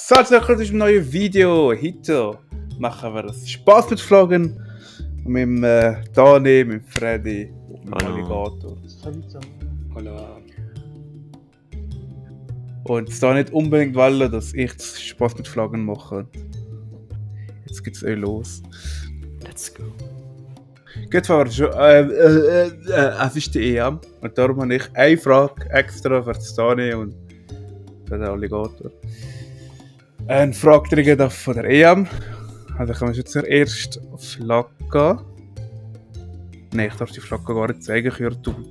So, jetzt willkommen zu einem neuen Video. Heute machen wir das Spaß mit Flaggen. Mit dem Dani, mit dem Freddy und mit dem Alligator. Hallo. Und es da nicht unbedingt wollen, dass ich Spaß mit Flaggen mache. Jetzt geht's los. Let's go. Gut, fahren schon. Es ist die EM. Und darum habe ich eine Frage extra für den Dani und für den Alligator. Eine Frage kriegen von der EM. Also können wir schon zur ersten Flagge. Nein, ich darf die Flagge gar nicht zeigen, ich höre tun.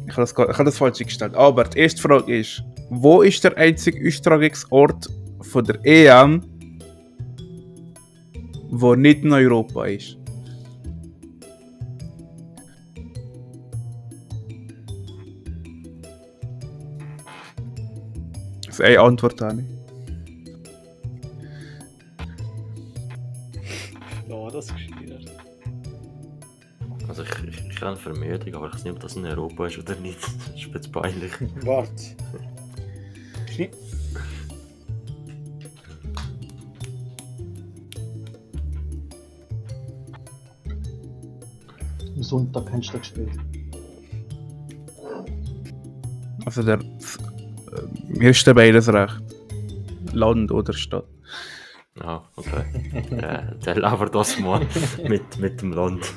Ich habe das falsch gestellt. Aber die erste Frage ist: Wo ist der einzige Austragungsort von der EM, der nicht in Europa ist? Das ist eine Antwort, Dani. Ja, das ist schwierig. Also ich habe eine Vermutung, aber ich weiß nicht, ob das in Europa ist oder nicht. Das ist jetzt peinlich. Warte. Am Sonntag hast du gespielt. Also mir ist beides recht. Land oder Stadt. Ah, okay. Dann aber das mal mit dem Land.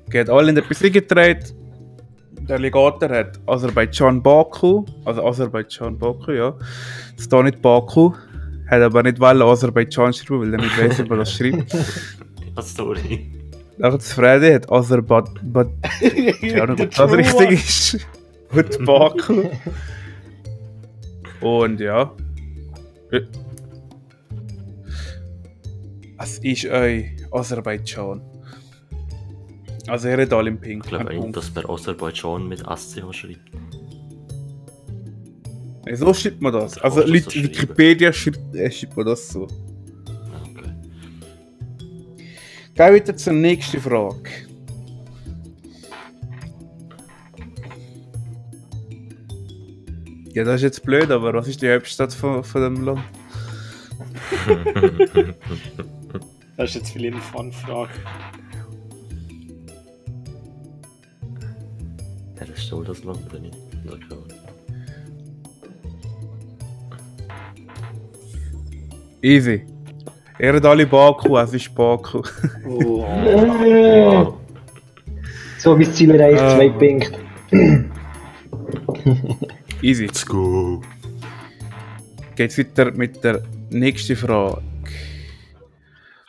Geht alle in etwas eingetragen. Der Alligator hat Aserbaidschan Baku, also Aserbaidschan Baku, ja. Das ist da nicht Baku. Hat aber nicht wollen Aserbaidschan schreiben, weil er nicht weiss, wie man das schreibt. Ja, sorry. Nachher das Freddy hat keine Ahnung, ob das richtig ist. Und Baku. Und ja. Es ist Aserbaidschan. Also ihr redet alle im Pink. Ich glaube eigentlich, dass man Aserbaidschan mit SCH schreibt. So schreibt man das. Ich Also hoffe, Leute, das schreiben. Wikipedia schreibt man das so. Okay. Gehen wir wieder zur nächsten Frage. Ja, das ist jetzt blöd, aber was ist die Hauptstadt von dem Land? Das ist jetzt vielleicht eine Fun-Frage. Ja, das ist so das Land oder nicht? Ja, keine Ahnung. Easy. Ihr redet alle Baku, es ist Baku. Wow. So, mein Ziel erreicht, 2 Punkte. Easy. Let's go. Geht's weiter mit der nächsten Frage.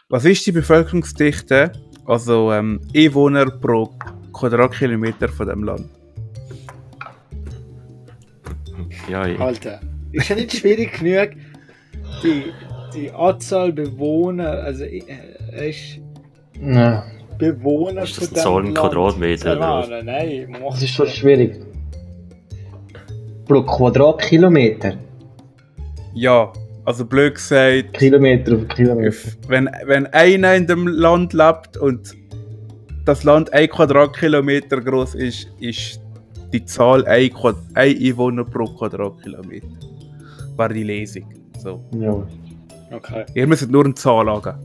Was ist die Bevölkerungsdichte, also Einwohner pro Quadratkilometer von dem Land? Ja, Alter, ist ja nicht schwierig genug, die Anzahl Bewohner, also ist Nein, Bewohner Ist das von eine Zahl in dem Quadratmeter, Land oder zu erfahren. Nein, man macht das ist schon schwierig. Pro Quadratkilometer. Ja, also blöd gesagt, Kilometer auf Kilometer. wenn einer in dem Land lebt und das Land 1 Quadratkilometer groß ist, ist die Zahl 1 Einwohner pro Quadratkilometer. War die Lesung. So. Ja. Okay. Ihr müsst nur eine Zahl angeben.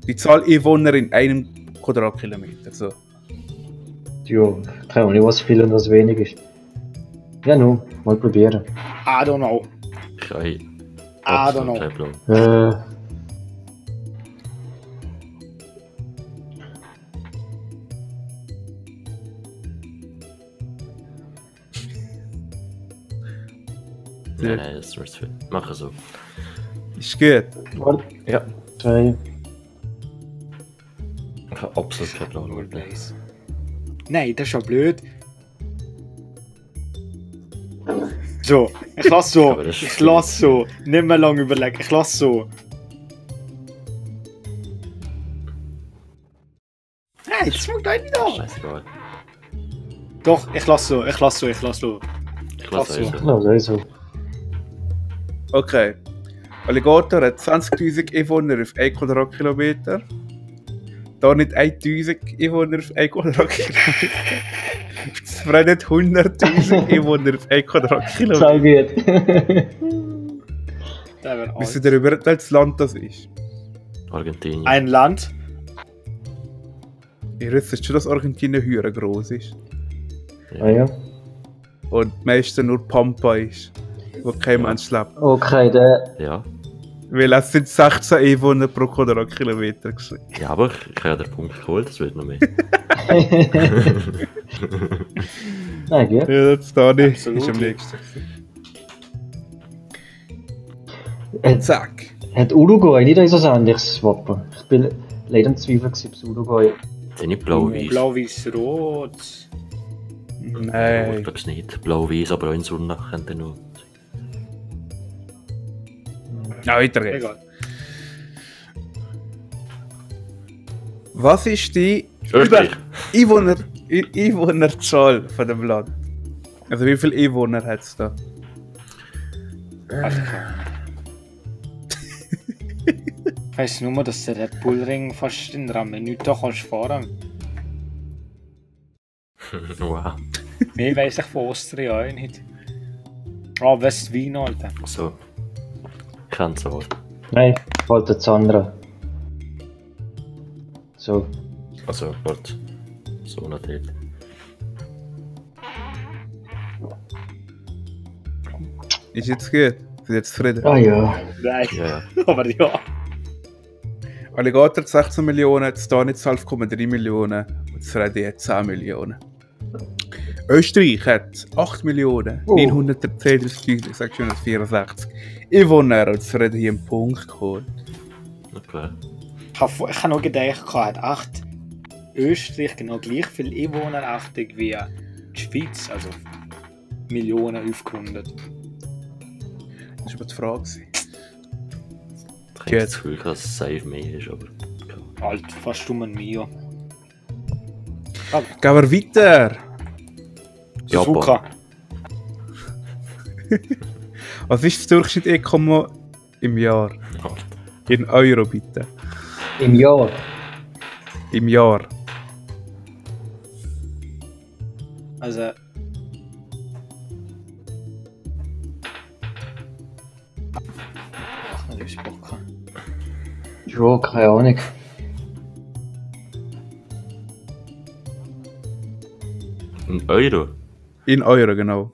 Die Zahl Einwohner in einem Quadratkilometer. So. Ja, keine Ahnung, was viel und was wenig ist. Ja, nun, mal probieren. I don't know. Ich habe I don't know. keinen Plan. Nein, das wird zu viel. Mach es so. Ist gut. Warte. Ja. 3. Ich habe absolut keinen Plan. Nur Blaze. Nein, das ist ja blöd. So, ich lass so. Aber das ist Ich lass so. Nicht mehr lange überlegen. Ich lass so. Hey, das fängt auch nicht an. Scheißegal. Doch, ich lass so. Ich lass so. Ich lasse Ach so. es. Ja, also. Okay. Alligator hat 20.000 Einwohner auf 1 Quadratkilometer. da nicht 1000 Einwohner auf 1 Quadratkilometer. Zwar nicht 100.000 Einwohner auf 1 Quadratkilometer. Sehr gut. Der wäre Wisst alt. ihr überhaupt, welches Land das ist? Argentinien. Ein Land? Ihr wisst schon, dass Argentinien höher groß ist. Ah ja. Und meistens nur Pampa ist, wo kein Mensch lebt. Okay, der. Ja. Weil es sind 16 Einwohner pro Quadratkilometer geschrieben. Ja, aber ich habe ja den Punkt geholt, das wird noch mehr. Nein, gut. Ja, das da nicht. Absolut. Ist am nächsten. Hat, Zack. hat Uruguay nicht ein so ähnliches Wappen? Ich bin leider im Zweifel gewesen, ob Uruguay. Sind nicht blau-weiß? Blau-Weiß-Rot. Ich Nein. glaube es nicht. Blau-weiß, aber auch in Sonne könnte noch. Ja, weiter geht's. Egal. Was ist die Österreich. Einwohnerzahl von dem Land? Also wie viele Einwohner hat es da? Also, ich weiss nur, dass der Red Bull Ring fast in der Minute kannst fahren. Wow. Mehr weiss ich von Österreich auch nicht. Ah, West-Wien, Alter. So. Ich kenne es aber. Nein, ich wollte das andere. So. Also, warte. So natürlich. Ist jetzt gut? Sind jetzt zufrieden? Ah ja. Nein, Ja, ja. aber ja. Alligator hat 16 Millionen, Stanitz 12,3 Millionen und das Redi hat 10 Millionen. Österreich hat 8 Millionen, Oh. 932.664 Einwohner und das Redi hier einen Punkt geholt. Okay. Ich habe noch gedacht, hat 8 Österreich genau gleich viele Einwohner achtig wie die Schweiz, also Millionen aufgerundet. Das war aber die Frage. Ich habe das Gefühl, dass es safe mehr ist, aber. Alt, fast um ein Mio. Gehen wir weiter. Suzuka. Was ist das Durchschnitt E-Komma im Jahr? In Euro bitte. Im Jahr. Im Jahr. Also. Ach, nicht gesprochen. Ja, keine Ahnung. Ein Euro? In Euro, genau.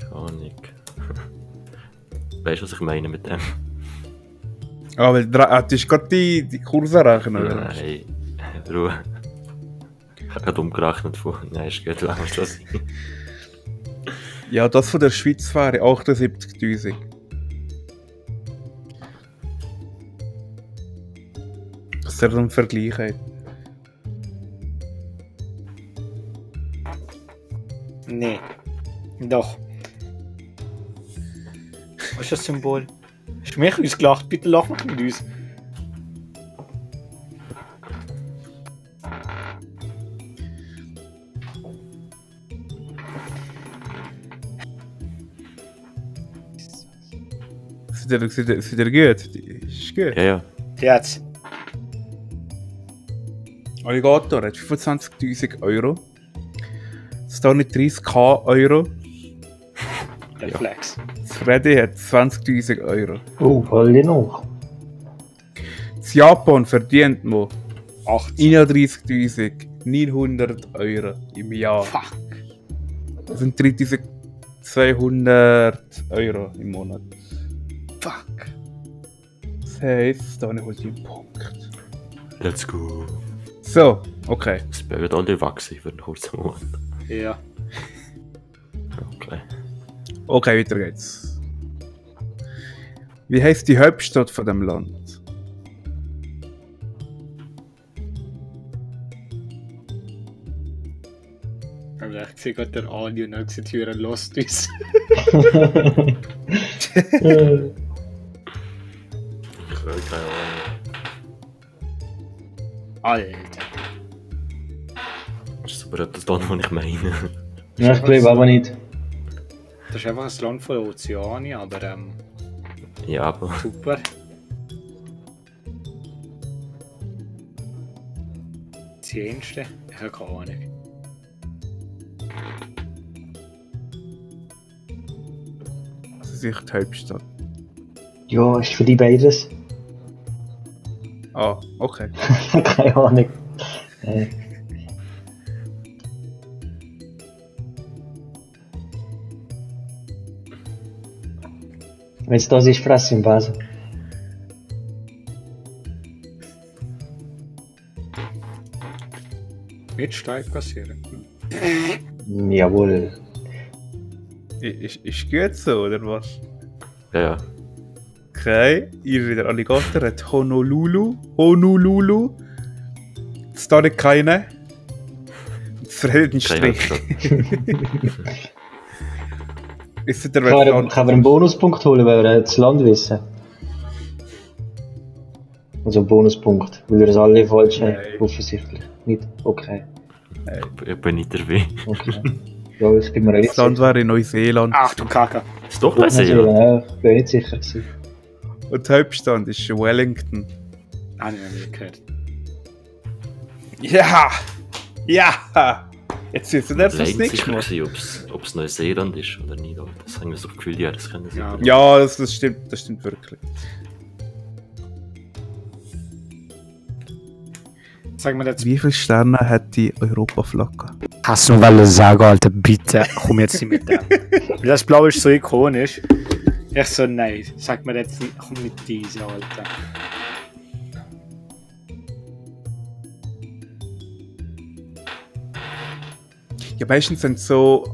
Keine Ahnung. Weißt du, was ich meine mit dem? Ah, weil du hast gerade die Kurse rechnen, oder? Nein. Ruhe. Ich habe gerade umgerechnet von. Nein, ist gut, lass uns das sein. Ja, das von der Schweiz wäre 78.000. Dass ihr einen Vergleich habt. Nee. Doch. Was ist das Symbol? Hast du mich ausgelacht? Bitte lach mich mit uns. Seid ihr gut? Ist gut. Ja, ja. Jetzt. Alligator hat 25.000 Euro. Stony 30.000 Euro. Der Ja. Flex. Freddy hat 20.000 Euro. Oh, alle noch. Das Japan verdient man 18. 31.900 Euro im Jahr. Fuck. Das sind 3.200 Euro im Monat. Fuck. Das heisst, Stony holt den Punkt. Let's go. So, okay. Es werden alle wachsen für einen kurzen Moment. Ja. Okay. Okay, weiter geht's. Wie heisst die Hauptstadt von dem Land? Aber ich sehe gerade der Adi und er sieht hier ein Lost uns. Ich will keine Ahnung. Alter. Das ist aber etwas da, was ich meine. Ja, ich glaube aber nicht. Das ist einfach ein Land von der Ozeanien, aber Ja, aber Super. Zehnste? Ich habe keine Ahnung. Also sicher die Hauptstadt. Ja, ist für die beides. Ah, okay. Keine Ahnung. Wenn es das ist, fresse in Basel. Mit Steig passieren. Jawohl. Ist gut so, oder was? ja. Okay, ihr wieder Alligator hat Honolulu. Honolulu. Das da nicht keine. Das redet ein Keine Strich. Hauptstadt. Ist der Kann man einen Bonuspunkt holen, weil wir das Land wissen? Also einen Bonuspunkt, weil wir es alle falsch haben, Nein. offensichtlich. Nicht? Okay. Ich bin nicht dabei. Okay. Ja, das bin mir auch nicht Das Land sicher. wäre in Neuseeland. Ach du Kacke. Ist doch Ja, Neuseeland. ja, ich bin nicht sicher gewesen. Und die Hauptstadt ist Wellington. Habe ich noch nie gehört. Ja! Ja! Jetzt ist das Ich nicht sicher gemacht. gewesen, ob es Neuseeland ist oder nicht. Aber das haben wir so gefühlt, ja, das können sie. Ja. Ja, das stimmt wirklich. Sag mir jetzt. Wie viele Sterne hat die Europaflagge? Hast du mal sagen, Alter, bitte, komm jetzt nicht mit dem. Weil das Blau ist so ikonisch. Ich so, nein, sag mir jetzt nicht, komm mit diese, Alter. Ja, meistens sind so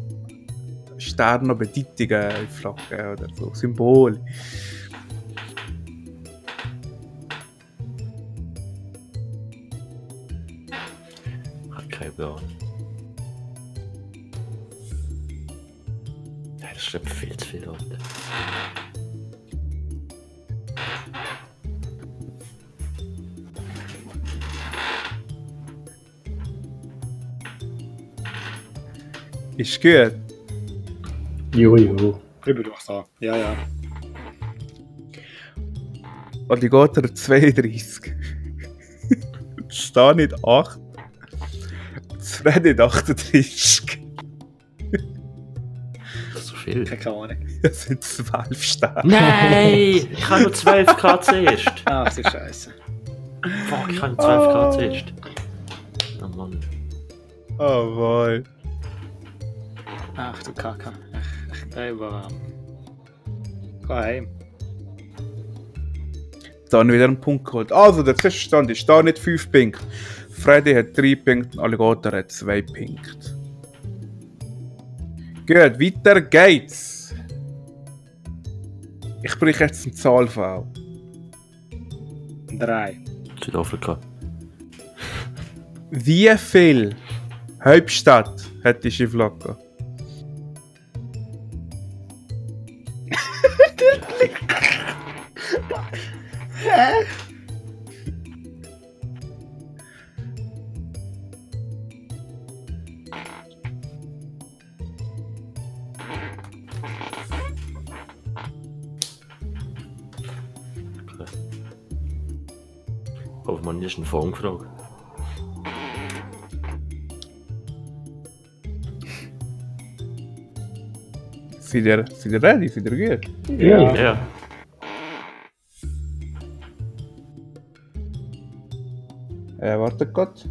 Sterne Bedeutungen in Flaggen oder so, Symbole. Ich habe keine Ahnung. Ja, das ist glaub ich, viel zu viel, Leute. Ist gut. Jojo. Über doch da. Ja, ja. Alligator 32. Steht nicht 8. Das Fred nicht 38. Das ist so viel. Keine Ahnung. Das sind 12 Sterne. Nein! Ich habe nur 12 Grad zuerst. Ach du Scheiße. Fuck, ich habe nur 12 Grad zuerst. Oh Mann. Oh boy. Ach du Kacke. Ich glaube, geh heim. Dann wieder einen Punkt geholt. Also, der Zwischenstand ist da nicht 5 Punkte. Freddy hat 3 Punkte, Alligator hat 2 Punkte. Gut, weiter geht's. Ich brauche jetzt eine Zahl von. 3. Südafrika. Wie viel Hauptstadt hat die Schifflocke? Aber man ist eine Fangfrage. Seid ihr ready? Seid ihr gut? Ja. Ja. Warte kurz.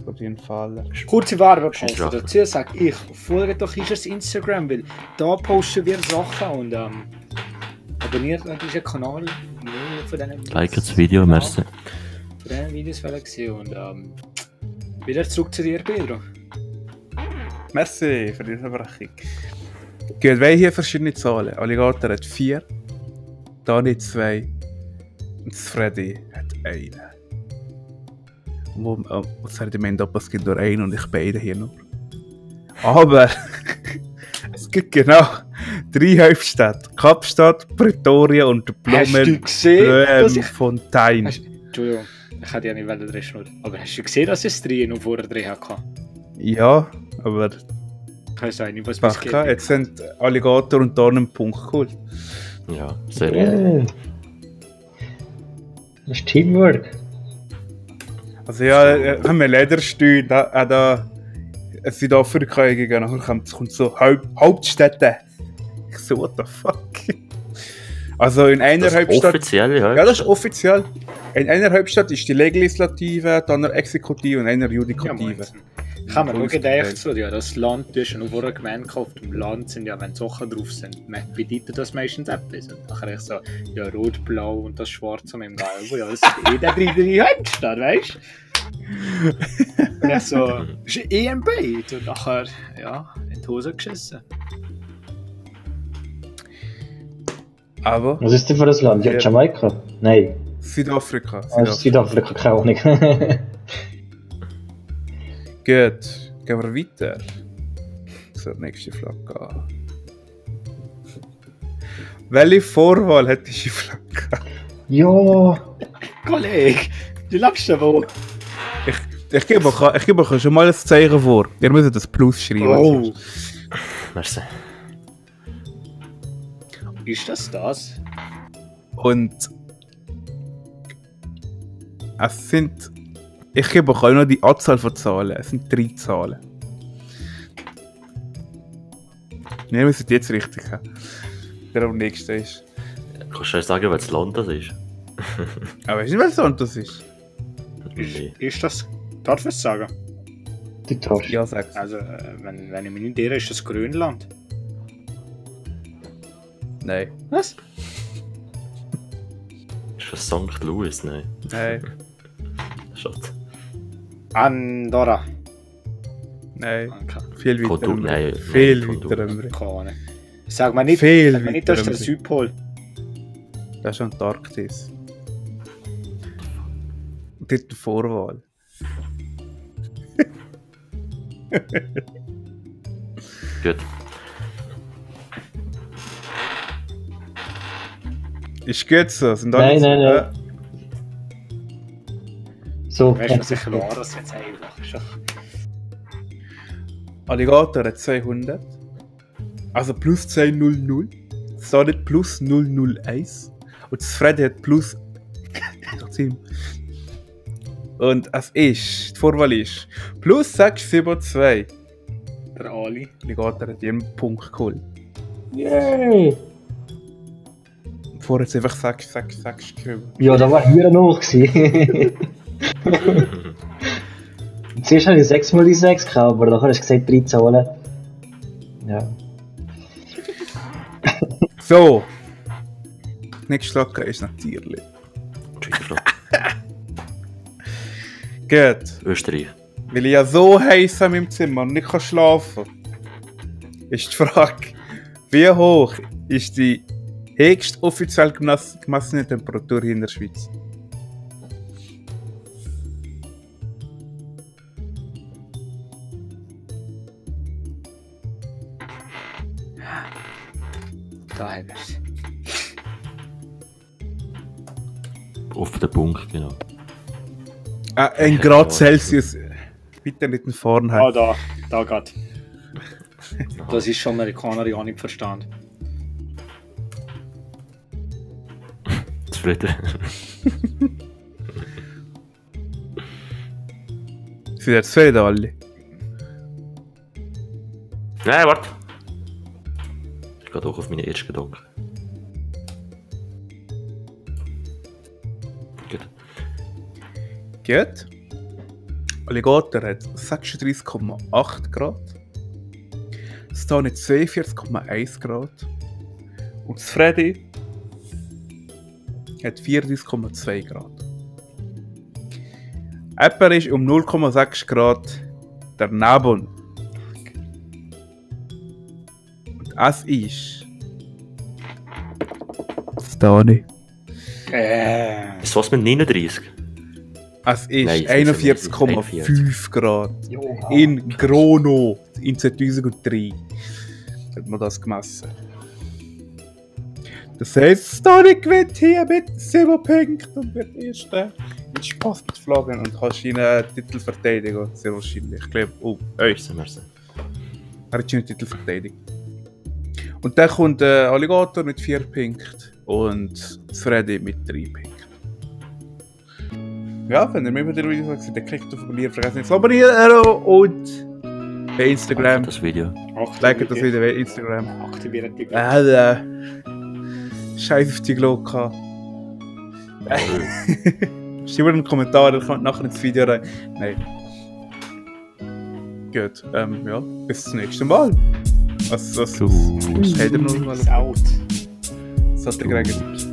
Auf jeden Fall. Kurze Ist Werbepause. drauf. Dazu sage ich, folgt doch das Instagram, weil da posten wir Sachen und abonniert diesen Kanal. Mehr von diesen Videos. Like das Video, merci. Von diesen Videos wollen gesehen und wieder zurück zu dir, Pedro. Merci für die Unterbrechung. Gut, wir haben hier verschiedene Zahlen. Alligator hat 4, Dani 2 und Freddy hat 1. Was sagt im Ende ab, es gibt nur einen und ich beide hier nur. Aber es gibt genau 3 Hauptstädte. Kapstadt, Pretoria und Hast du gesehen, dass ich... Bloemfontein. Entschuldigung, ich hätte ja nicht wollen drin schnurren. Aber hast du gesehen, dass es 3 noch vorher drin hatte? Ja, aber Ich weiß auch nicht, was bis Bachka, jetzt sind Alligator und Dani einen Punkt geholt. Ja, sehr gut. Das ist Teamwork. Also ja, haben wir Ledersteuer, da Südafrika gegen, nachher kommt so Hauptstädte. Ich so, what the fuck? Also in einer Das ist Hauptstadt... offiziell, ja. Ja, das ist offiziell. In einer Hauptstadt ist die Legislative, dann eine Exekutive und eine Judikative. Ich habe mir nur gedacht, so, ja, das Land ist und wo eine Gemeinde auf dem Land sind, ja, wenn Sachen drauf sind, bedeutet das meistens etwas. Und nachher ich so, ja, rot, blau und das schwarze mit dem Gelb, ja, das ist eh der dritte Hauptstadt, weißt du? Und ich so, das ist eh ein Beid. Und nachher, ja, in die Hose geschissen. Aber Was ist denn für das Land? Ja, Ja. Jamaika? Nein. Südafrika. Südafrika, keine Ahnung. Gut, gehen wir weiter. So, nächste Flagge. Welche Vorwahl hat diese Flagge? Ja. Kollege, du lebst da wo? Ich gebe euch schon mal ein Zeichen vor. Ihr müsst das Plus schreiben. Oh, Merci. ist das? Und es sind... Ich gebe euch auch noch die Anzahl von Zahlen. Es sind 3 Zahlen. Wir müssen jetzt richtig haben. Der am nächsten ist. Kannst du schon sagen, welches Land das ist? Aber weißt du nicht, welches Land das ist? Nee. Ist das? Darf ich es sagen? Du darfst. Ja, sag's. Also, wenn ich mich nicht irre, ist das Grönland. Nein. Was? Ist das St. Louis? Nein. Nein. Schade. Andorra. Nein. Okay. Viel weiter. Kontur- rüber. nein, Viel nein, weiter. rüber. Keine Ahnung. Sag mal nicht, Viel sag mal nicht, das ist der weiter. Südpol. Das ist Antarktis. Und dort die Vorwahl. Gut. Ist gut so? Sind Nein, nein. So, Weißt du, was ich war das jetzt einfach? Ist doch... Alligator hat 200. Also plus 200. Das nicht plus 001. Und das Freddy hat plus... Und es ist... Die Vorwahl ist... Plus 672. Der Ali. Alligator hat jeden Punkt geholt. yay! Vorher hat es einfach 666 geschrieben. Ja, da war hier noch gewesen. Zuerst habe ich 6 mal die 6 gehabt, aber nachher hast du gesagt 3 Zahlen. Ja. So. Nächste Flagge ist natürlich... Gut. Österreich. Weil ich ja so heiß in meinem Zimmer und nicht kann schlafen kann, ist die Frage, wie hoch ist die höchste offiziell gemessene Temperatur hier in der Schweiz? Da haben wir es. Auf den Punkt, genau. 1 Grad Celsius. Bitte nicht in Fahrenheit. Da geht. Das ist schon Amerikaner ja nicht verstanden. Zufrieden. Sind jetzt zufrieden alle? Nein, warte. Ich gehe doch auf meine ersten Gedanken. Gut. Gut. Alligator hat 36,8 Grad. Stan hat 42,1 Grad. Und das Freddy hat 34,2 Grad. Äpper ist um 0,6 Grad daneben. Und es ist... Stani. Ist was mit 39? Es ist Nein, 41,5 Grad. Joha. In Grono in 2003 hat man das gemessen. Das heisst, Stani gewinnt hier mit 7 Punkten und wird Erster mit Spaß mit Flaggen und kannst ihn Titel verteidigen. Sehr wahrscheinlich. Ich glaube, euch. Merci. Er hat schon einen Titel verteidigt. Und dann kommt Alligator mit 4 Punkten und Freddy mit 3 Punkten. Ja, wenn ihr mehr von den Videos seht, dann klickt auf Abonnieren, vergesst nicht zu abonnieren und bei Instagram. Das Video. Like das Video bei Instagram. Aktiviert die Glocke. Scheiß auf die Glocke. Schreibt einen Kommentar, dann kommt nachher ins Video rein. Nein. Gut, ja, bis zum nächsten Mal. Was hat er noch mal? Saut. Was hat er geregelt?